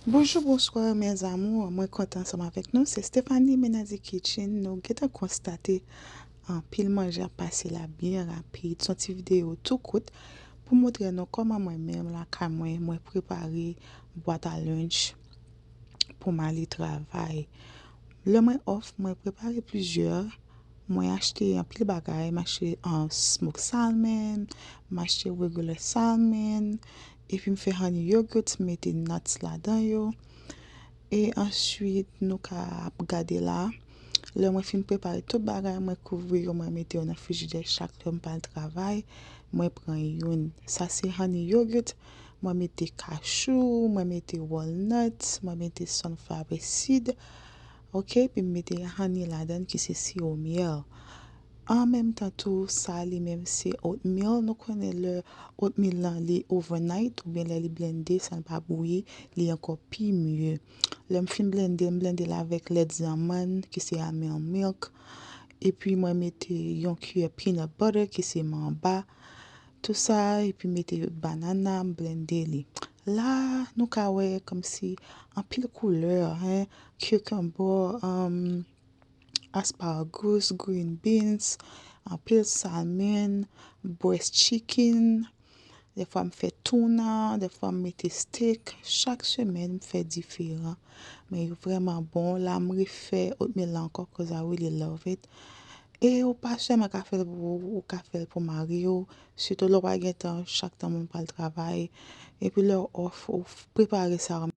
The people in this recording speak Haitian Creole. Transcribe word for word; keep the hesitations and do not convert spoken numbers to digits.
Bonjou, bonswa, mes amours. Mwen kontan ansanm avèk nou. Se Stephanie Menady Kitchen. Nou gentan konstate anpil manje ap pase la byen rapid. Se yon ti videyo tou kout pou montre nou kòman mwen menm lakay mwen, mwen prepare bwat a lunch pou m ale travay. Lè mwen off, mwen prepare plizyè. Mwen achte anpil bagay. M achte an smoke salmon, m achte regular salmon, epi m fè honey yogurt, m mete nuts ladan yo. E answit, nou ka ap gade la. Lè mwen fin prepare tout bagay, mwen kouvri yo, mwen mete yo nan frijidè chak lè m pral travay. Mwen pran youn. Sa se honey yogurt. Mwen mete kachou, mwen mete walnut, mwen mete sunflower seed. Ok, epi m mete honey ladan ki se siwo myèl. An menm tan tou, sa li menm se oatmeal. Nou konnen lè oatmeal lan li overnight oubyen lè li blende san l pa bouyi, li ankò pi mye. Lè m fin blende, m blende l avèk lèt zanmann ki se almond milk. Epi mwen mete yon kiyè peanut butter ki se manba. Tou sa, epi mete banana, m blende li. La, nou ka wè kòmsi anpil koulè, hein, cucumber, um, asparagus, green beans, anpil salmon, breast chicken. Dèfwa m fè tuna, dèfwa m mete steak. Chak semèn m fè diferan. Men yo vrèman bon. La m refè oatmeal la ankò, 'cause I really love it. E ou pa sèlman ka fè l pou ou, ou ka fè l pou mari w. Sitou lè w pa gen tan, chak tan moun pral travay. Epi lè w off, ou prepare sa.